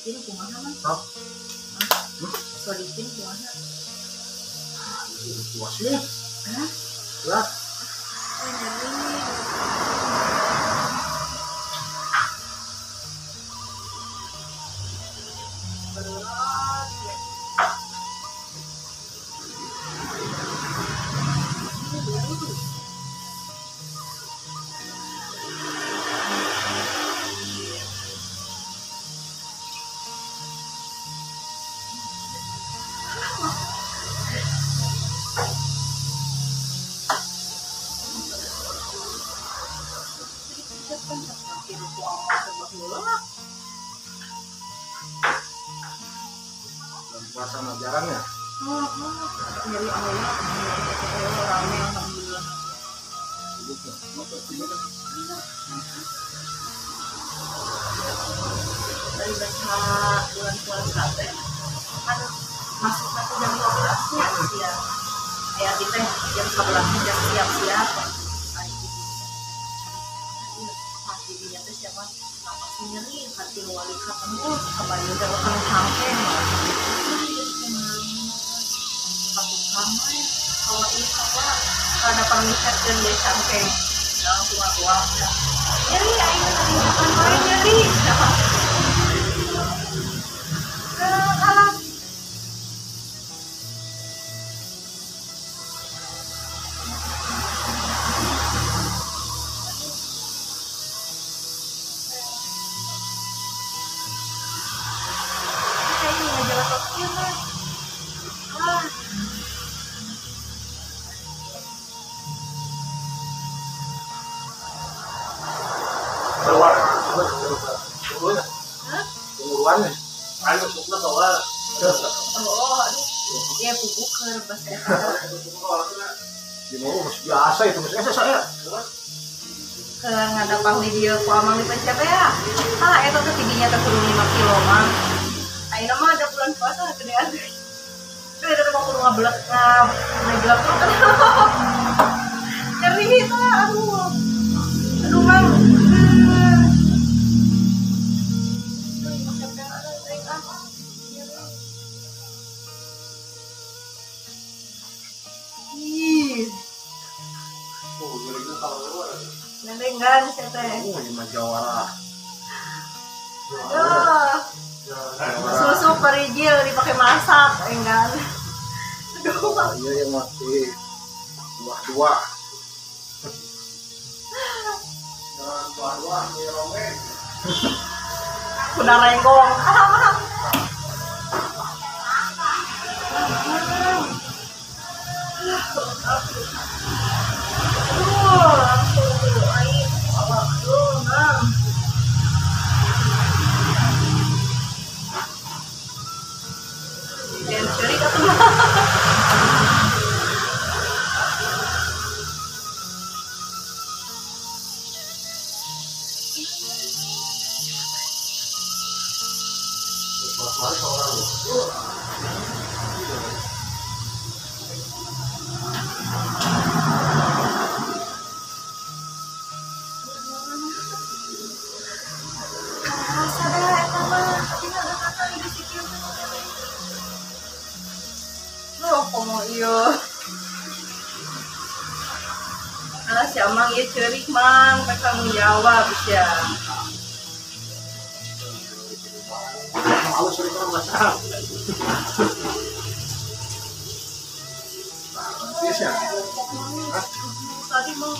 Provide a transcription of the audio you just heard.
Sodikin kumaha mah? Sodikin kumaha? Puas ya? Hah? Lah. Berat ya. Puasa mah jarang ya? Nyeri awalnya rame alhamdulillah. Dari baca bulan puasa teh kan masuk satu jam 12 ya. Ya kita jam 11 jam siap-siap. Hatinya teh siapa? Kenapa sih nyeri? Hati wali ketemu kabarnya teh utang cangkeng. Kalau ini sama ada permisan dan dia cangkeng langsung keluar nyeri ayo nanti makan wae nyeri alah kayaknya nggak jalan kaki mah. Keluar, penguruannya, ayo semua keluar. Oh, aduh, ya bubuker bahasa. Di mau biasa itu, maksudnya saya. Ke ngadapang video ku amang dipencet ya. Ah, itu tuh tingginya teh kudu 5 kilo mah. Ayeuna mah ada bulan puasa gedean. Tuh eta teh mau kudu ngablek ngablek terus. Nyeri tah, aduh. Aduh, Mang. Nenengan sih teh. Oh, ini mah jawara. Aduh. Susu perijil dipakai masak, enggan. Aduh. Oh, iya yang mati. Dua-dua. Dua-dua nih. Kuda renggong. Aduh, langsung air. Aduh, Mang. Dan ceri atuh mah. Alah si Amang ya cerik Mang, pek tanggung jawab ya. Halus cerik mah masalah. Bisa. Tadi mau.